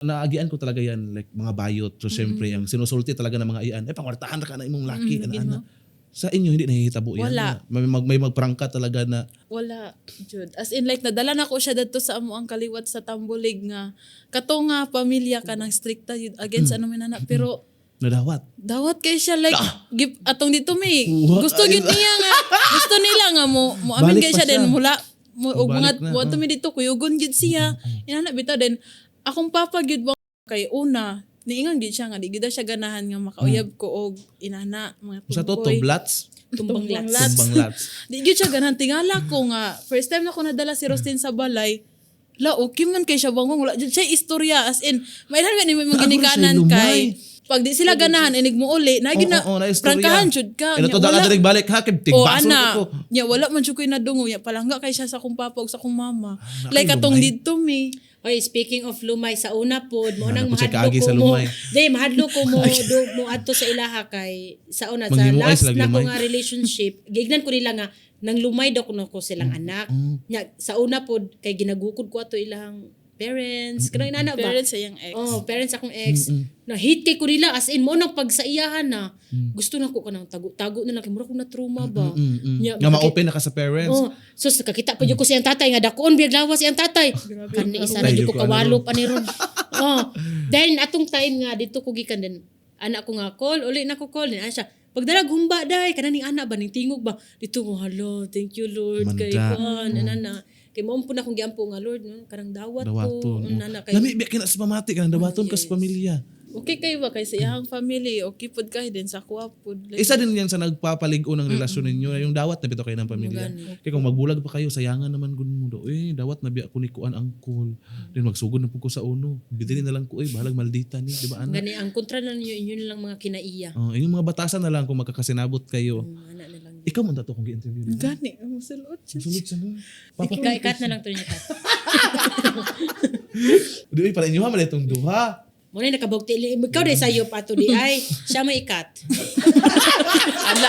Naagian ko talaga yan, like mga bayot. So syempre, ang sinusulti talaga ng mga iyan, "Eh, pangwartahan ra ka na imong laki," ana, ana. Sa inyo, hindi nahihitabo yan? Wala. May magprangka talaga na? Wala, jud. As in, like, nadala na ko siya didto sa amo ang kaliwat sa Tambulig nga kato nga pamilya ka ng strikta yun against ano man na, pero Nadawat. Dawat kay siya, like gip, atong dito may What? gusto gyud niya nga gusto nila nga mo amin Balik kay pa siya, siya. then mula mo og Mubalik mga na, mo oh. mi dito, kuyugon gyud siya inana bitaw. Then akong papa gyud ba kay una niingon gyud siya nga di gyud siya ganahan nga makauyab ko og inana mga Sa to, tungkoy. tublats? Tumbang lats. Lats. Tumbang lats. Di gyud siya ganahan. Tingala ko nga first time na ko nadala si Rostin sa balay. La, okay man kay siya bangong, wala jud siya istorya, as in mailhan man ni mga Naagro siya ginikanan lumay. kay pag di sila ganahan inig mo uli na Oo, gina oo, na istorya. prangkahan jud ka. Ito Nya, to dala wala. direk balik ha, kay O tigbaso ana, ko. nya wala man jud ko'y nadungo, nya palangga kay siya sa akong papa ug sa akong mama. Ah, Like atong lumay. didto mi. Oy, speaking of lumay, sa una pod, mo nang Ano po siya mahadlo kaagi ko sa mo. lumay? Di, mahadlo ko mo do mo adto sa ilaha kay sa una sa Manghimuay last sila na ko lumay. nga relationship, gignan ko nila nga nang lumay daw kuno ko silang anak. Nya, sa una pod kay ginagukod ko ato ilang parents, kanang inana ba? Parents sa iyang ex. Oh, parents akong ex. Na hate kay ko nila, as in mo nang pag sa iyahan na. Gusto na ko kanang tago-tago na lang kay mura kong na trauma ba. Nya, Nga ma-open na ka sa parents. Oh, so nakakita pa jud ko siyang tatay nga dakuon biyag lawas siyang tatay. Kani isa na Ay, jud ko jud ko ano kawalo pa ni ron. Oh, then atong time nga dito ko gikan, din anak ko nga call, uli na ko call din ana siya. Pagdalag humba day kana ning anak ba ning tingog ba dito mo, "Hala, thank you Lord," kay Manda. kuan ana na. Kay mo po na akong giampo nga, "Lord, no, karang dawat ko Dawaton. ana kay." Lami biya kina sa pamati kanang dawaton ka sa pamilya. Okay kay ba kay sa iyang family, okay pud kay din sa kuha pud. Like, Isa din yan sa nagpapalig-o ng relasyon ninyo na yung dawat na bitaw kayo ng pamilya. Kaya kung magbulag pa kayo, sayangan naman gud mo do. "Eh, dawat na biya ko ni kuan angkol." Then magsugod na pud ko sa uno. Bidili na lang ko eh, bahalag maldita ni, di ba ana? Gani ang kontra na ninyo inyo na lang mga kinaiya. Oh, inyong mga batasan na lang kung magkakasinabot kayo. Ana na lang. Ikaw man tato kong gi-interview dito. Gani, musulod siya. Sulod sa mo. Papa, Ika ikat na lang to niya kat. Di para inyo ha, man itong duha. Mo na nakabugti ikaw dai sayo pa to di ay siya may ikat. Ala.